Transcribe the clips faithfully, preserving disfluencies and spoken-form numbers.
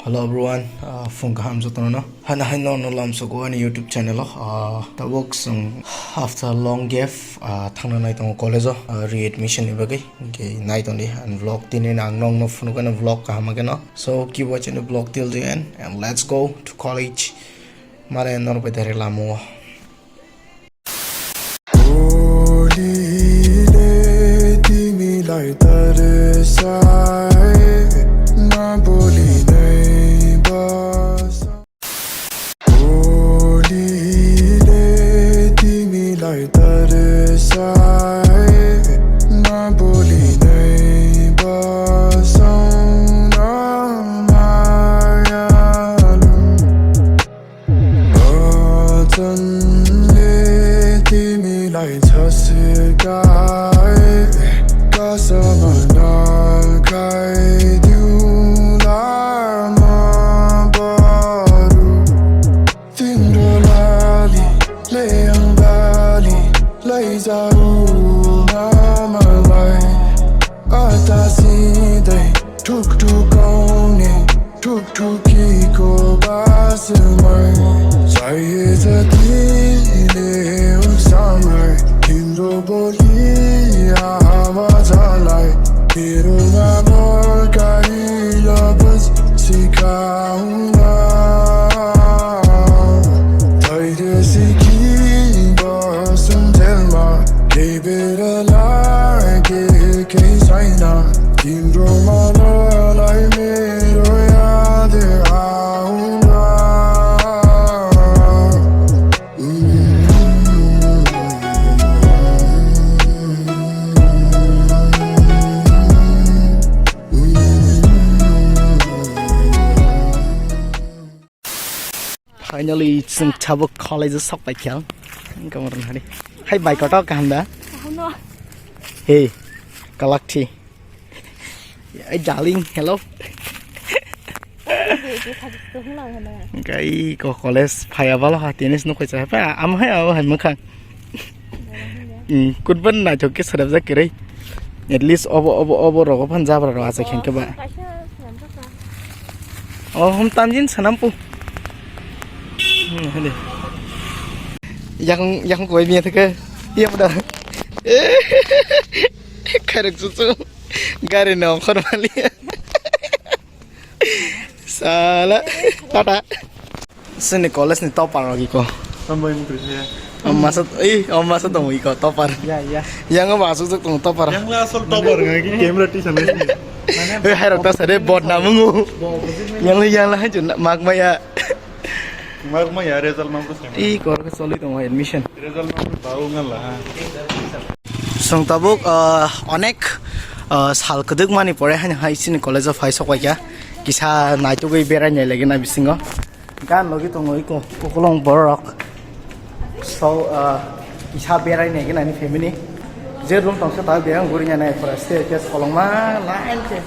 Hello everyone, uh, phung kaham jotono. Hana hai no no lam so ani YouTube channel o. Uh, tabuk sung after long gap, uh, thangna nai tongo college o, uh, readmission ni bagwi. Ke nai tongdi and vlog tini nang nong no phunu kana vlog kaham keno. So keep watching the vlog till the end and let's go to college. Mare nor bai direct lamo. भोलिले तिमीलाई तर्साए, नबोलिँदै बस। भोलिले तिमीलाई तर्साए, नबोलिँदै बसौँ न मायालु। वचनले तिमीलाई छस्काए, कसम नखाइदिउँला म बरु। तिम्रो लालीले अङ्गाली लैजाऊ न मलाई, अतासिँदै ठुकठुकाउने ठुकठुकीको बासमै। चाहिए जति लेऊ समय, तिम्रो बोली आवाजलाई मेरो नाम गाई लबज सिकाउन। धैर्य सिकी बसुन्जेलमा केही बेर लागे केही छैन, तिम्रो मनलाई मेरो याद आउन। Finally, chwng tabuk college o sok paikha. Ang kamar nari. Hai, bai kotor kaham da? Kaham no. Hey, kalak thi. Ai, darling, hello. Gai ko college phaya balo ha, tennis no khoisa pa, am hai abo hai mukha. Hmm, kutban naithok khe srapjak kwrwi. At least obo, obo, obo rogo phan jabra rok achai khen khe ba. Oh, hum tamjin sanam pu. Hmm, hadi. Yang, yang koi biya thake. Iya pada. Kharek susu. Gari no khor mali. Sala. Tata. Sini college ni topper lagi ko. Tambai mukri ya. Om masa, ih, om masa tong iko topper. Ya, ya. Yang om masuk suk tong topper. Yang la asal topper ngai ki camera ti sana sini. Eh, hai rok ta sare bot na mungu. Yang la yang la hai jun mak maya. Mak maya result mam ko sini. Ih, kor ke soli tong admission. Result mam ko bau ngal la. Song tabuk, ah, onek, ah, sal keduk mani pore hani hai sini college of high sok waikya. Kisa naitugui berai nyai lagi na bisingo. Gan logi tongo iko, kukulung borok. So, uh, isa berai nai gini ani family. Je room tongsa ta berang guri nai pura staircase kolong ma line ke.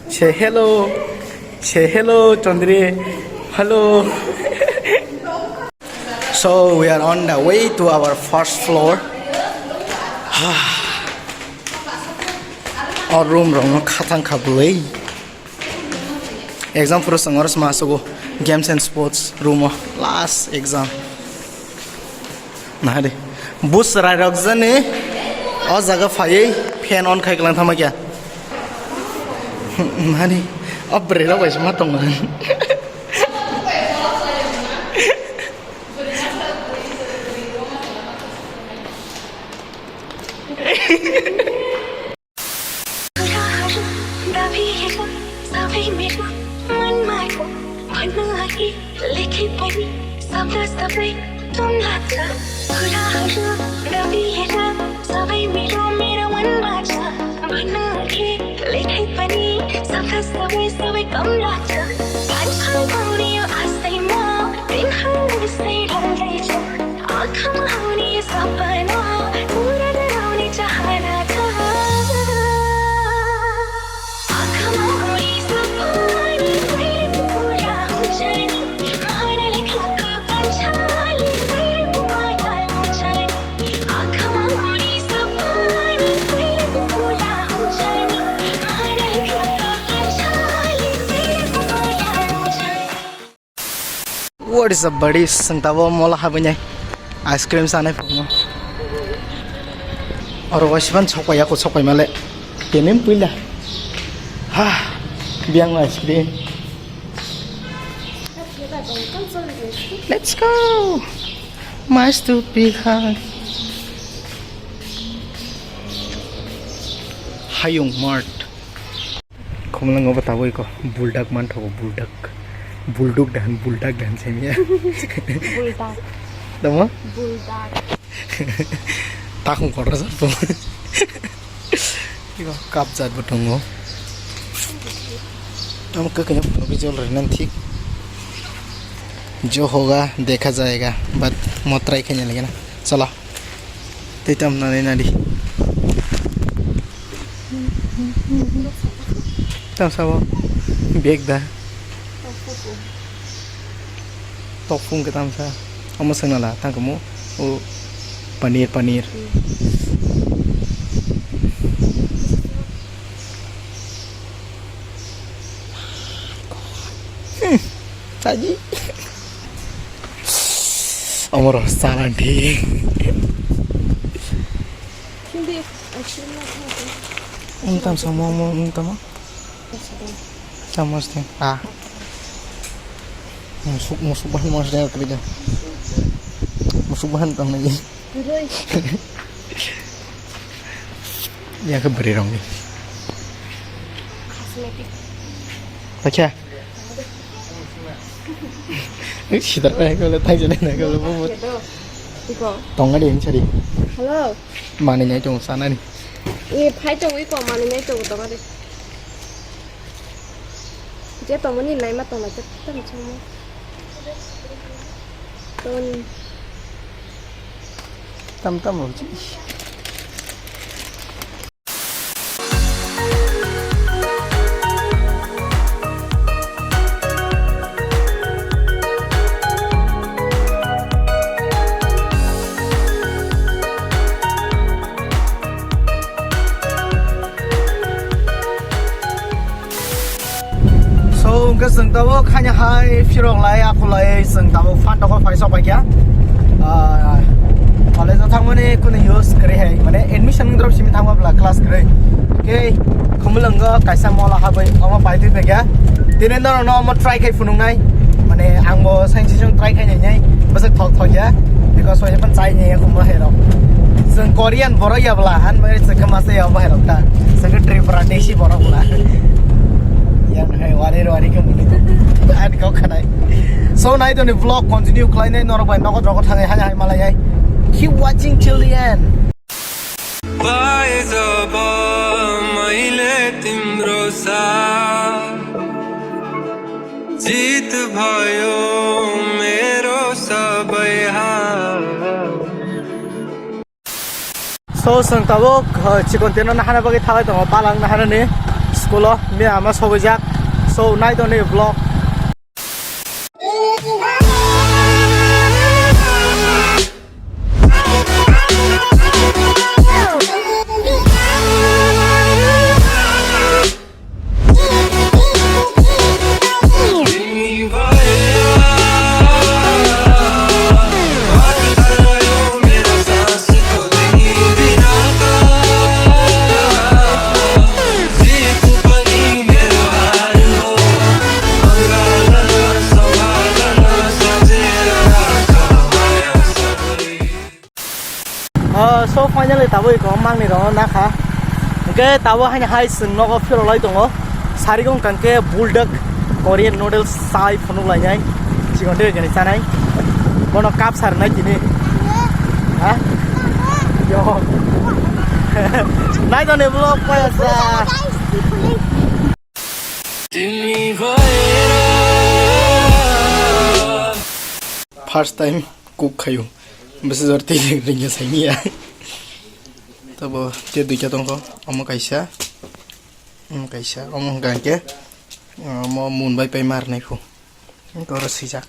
Say hello. Say hello, Chandri. Hello. So we are on the way to our first floor. O room rok no khatang kha bwlwi. Exam phuru chwng oro se ma sugo games and sports room o last exam. Nahari. Bus rai rok jani o jaga phaiwi fan on khai kwlang thangma kya. Nahari. O bwrwi rok bai se ma tongo. कुराहरू दबिएर सबै मेरो मनमा आयो। भन्न आए लेखे पनि शब्द सबै तुम लाग्छ। कुराहरू दबिएर सबै मेरो, मेरो मनमा छ। भन्न आए लेखे पनि शब्द सबै, सबै कम लाग्छ। पाउँछ पाउने यो आशैमा दिनहरू यसै ढल्दैछ। आँखामा आउने सपना, पूरा गराउने चाहना छ। आँखामा आउने सपना, कहिले पुरा हुन्छ नि? मायाले खाएको कन्छाले कहिले पुरा हुन्छ नि? आँखामा आउने सपना, कहिले पुरा हुन्छ नि? What is up, buddies? Chwng tabuk mall o habwi nai ice cream chanai phungo. Oro waisa phano sok pai ya, sok pai male. Tini puila. Ha, biang ice cream. Let's go. Mastupihan. Hayung Mart. Khumulwngo bo tabuk iko buldak manthogo, buldak. Bulduk dahan, buldak dahan semiya. Buldak. Tamo? Buldak. Takhung kotor sa po. Iko cup jat bo tongo. Tamo khe kanya phono bijol rwnan thik. Jo hoga dekha jayega, but mo try khaina lagina. Chalo. Tei tam nani nadi. Tam sabo bag da. Tokphung ke tam sa. Omo sengna la tang kamo. O paneer, paneer. Hmm. Chaji. Omoro salanti. Hindi, actually, not happy. Untam sama mo, untam. Sama ste. Ah. Musuk, musuk bahan mo ste kerja. Musuk bahan tang lagi. Yang ke beri rong ni. Cosmetic. Acha. Sida na ko le tang jane na ko le mo. Iko. Tonga de sari. Hello. Mani nai tong sana ni. E phai tong iko mani nai tong tonga de. Je tong ni nai ma tong na je tang chong mo. Ton. Tam tam lo. So, hwnkhe chwng tabuk khaina hai phirok lai, akhulai chwng tabuk phan toko phai sok paikha. Ah, college o thangmani kunu use kwrwi hai, mane admission wngdrop simi thangma bwla class kwrwi. Hwnkhe Khumulwngo kaisa mall o habwi omo pai twi paikha. Tini norokno omo try khai phunuknai. Mane ang bo science song try khai nainai. Bwswk thok thok ya. Because waisa pan chai nai ya khumma hai rok. Chwng Korean borok ya bwla han bai chwng khe masa ya bo hai rok ta. Chwng khe Tripura desi borok bwla. Yang hai wari wari khe muni. Ani kok khanai. So nai toni vlog continue khlainai norok bai nogo drogo thangai hai hai malai hai. Keep watching till the end. पाए जब मैले तिम्रो साथ, जित भयो मेरो सबै हार। So, chwng tabuk, uh, chikon tino nahana bagwi thalai tongo, balang nahanani school o, miya ama sobaijak. So, nai toni vlog. Ah, so finally tabuk iko mangni rok nakha. Hwnkhe tabuk haino hai chwng nogo phirolai tongo. Sarigong kangkhe buldak Korean noodles chai phunuk lainai. Chikon tei gani chanai. Bono cup sarnai tini. Ha? Yo. Nai toni vlog paya sa. First time cook khayo. Bwsajor twi ringya saimanya. Tabo tei duita tongkho. Omo kaisa. Omo kaisa. Omo hwnkha hwnkhe, omo mun bai pai marnai kho. Hwnkhe oro swijak.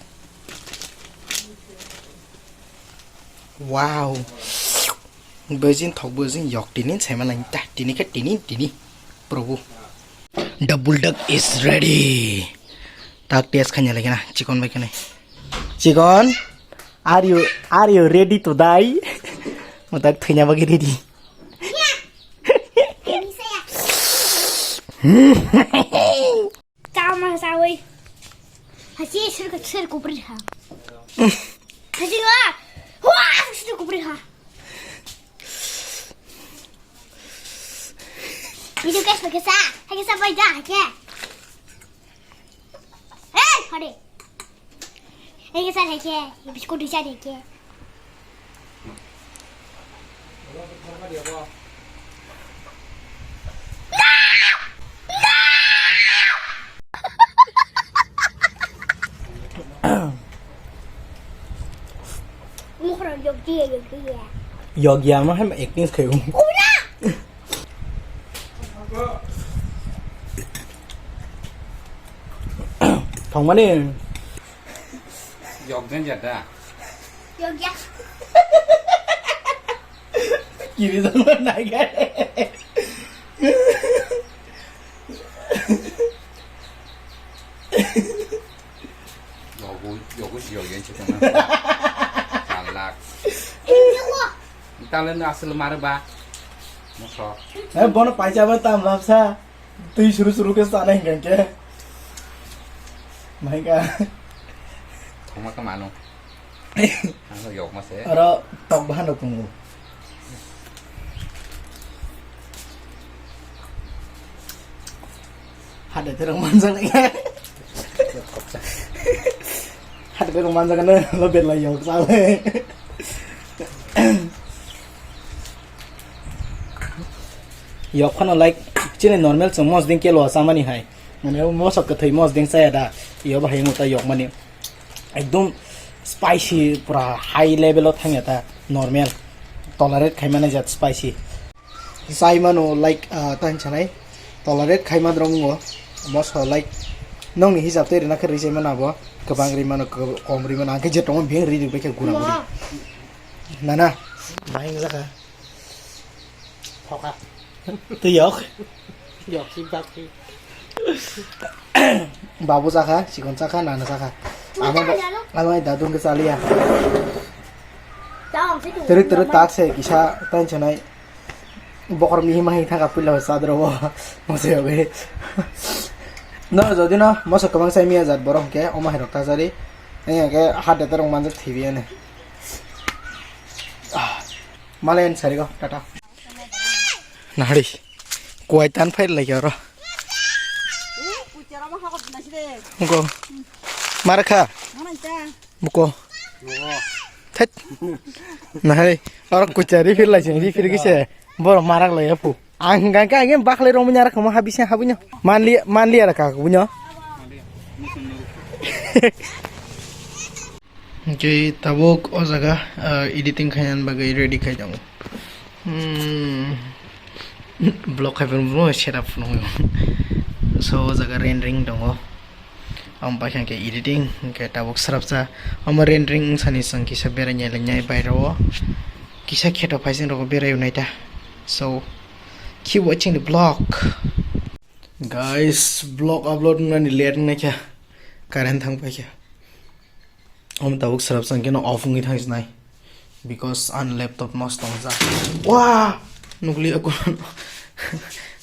Wow. Bwjing thok bwjing yok tini saima nang ta. Tini khe tini tini. Probu. The buldak is ready. Tak test khaina lagi na chikon bai kani. Chikon, are you, are you ready to die? Mo tak thwina bagwi ready. Tama sawi. Hasi sir sir kupri ha. Hasi wa. Wa sir kupri ha. Video guys, pakai sa. Pakai sa pai dah ke. Eh, hari. Eh, ke sa hai ke. Biscuit di sa de ke. Mukhrok yok di yok di ya. Yok ya ma hem acting khai. Ura. Thongmani. Yok jen jada. Yok ya. Kiri sama naga. Yogo yogo si yogo yang cetong. Kalak. Ini lo. Talen asal mare ba. Mosok. Eh, bono paisa ba tam lapsa. Twi suru suru khe sana hingkha khe. Maika. Thoma ka mano. Ang yok mase. Aro tok bahan rok tongo. Hade terang manjak. Hade terang manjak na lo bet la yok sa. Yok phano like chini normal chwng mosdeng kelo samani hai. Mane mosok kwthwi mosdeng chaya da. Iyo bahai muta yok mani. Ekdom spicy pura high level o thangya ta normal. Tolerate khaimani jat spicy. Sai mano like ah, tan chanai. Tolerate khaima drong ngo. Moso like nongni hisab tei rina khe rijai mano abo. Kwbang ri mano kwb- kom ri mano. Angkhe je tongo beng ri ri bai khe guna guri. Nana. Bahai wngjakha. Thoka. Twi yok. Yok si bak si. Babu chakha, chikon chakha, nana chakha. Ama ba- ama dadung ke chaliya. Teruk teruk tak se kisa tan chanai. Bokor mihi mahi thaka puila sadro bo. Mose yoge. No jodi no moso kwbang sai miya jat borok ke oma hai rok ta jari. Enge ke hat de terong manjak thibi ane. Malayan sarigo tata. Nahari. Kuwai tan phai lai oro. Go. Marakha. Buko. Thet. Nahari. Oro kucha ri phir lai sing ri phir gise. Boro marak lai apu. Ang hingka ke age bakhle romnya rakha mo habisya habunyo. Manli manli ara ka bunyo. Hwnkhe tabuk o jaga, ah, editing khainani bagwi ready khai tongo. Hmm. Vlog khai phano setup phano. So o jaga rendering tongo. Am pai khe editing hwnkhe tabuk srapsa. Omo rendering wngsani chwng kisa berai nai lai nai bairo o. Kisa kheto phaising rogo berai nai ta. So keep watching the vlog. Guys, vlog upload wngnani late wngnaikha, current thang paikha. Omo tabuk srapsa hwnkhe no off wngwi thangsinai, because ani laptop nosto wngjak. Wah! Nukliya kuno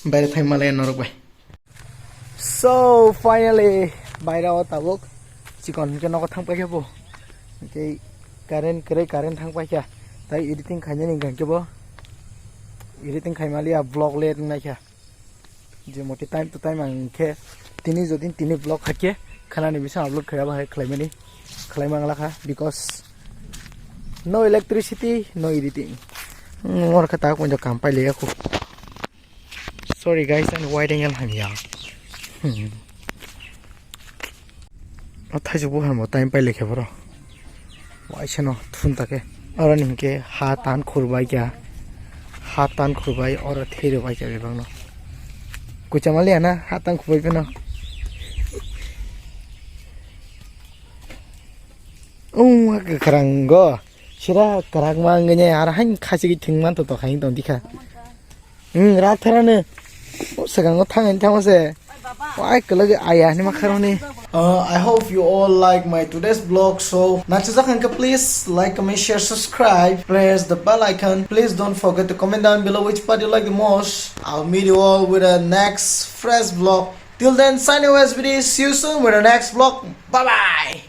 baire thangmale norok bai. So finally baire o tabuk chikon hwnkhe nogo thang paikha bo. Hwnkhe current kwrwi current thang paikha. Tai editing khainani hwnkhe bo editing khaimaliya vlog late wngnaikha. Je moti time to time ang khe tini jodi tini vlog hakhe khanani bising upload khlaiya bahai khlaimani khlai manglakha because no electricity, no editing. Mor khe tak poito kam pailaiya khu. Sorry guys, ani wide angle hamya. Hmm. O thaisuk buphang bo time pailai khe boro. Waisa no thun ta khe. Oro ni hwnkhe ha tan khurbai kha. Ha tan khurbai oro thwi rwbai kha bebak no. Kuchama liya na ha tan khurbai phano. Ung kwkhwrang go. Sira kwrak ma wngwi nai aro hain khachigwi thwng man to to khaing tong dikha. Hmm, rak tharano. O swkango thangani thangma se. Wai kelagi ayah ni makharoni. Uh, I hope you all like my today's vlog. So, nachijakhangka, please like, comment, share, subscribe, press the bell icon. Please don't forget to comment down below which part you like the most. I'll meet you all with a next fresh vlog. Till then, signing off, S B D. See you soon with the next vlog. Bye bye.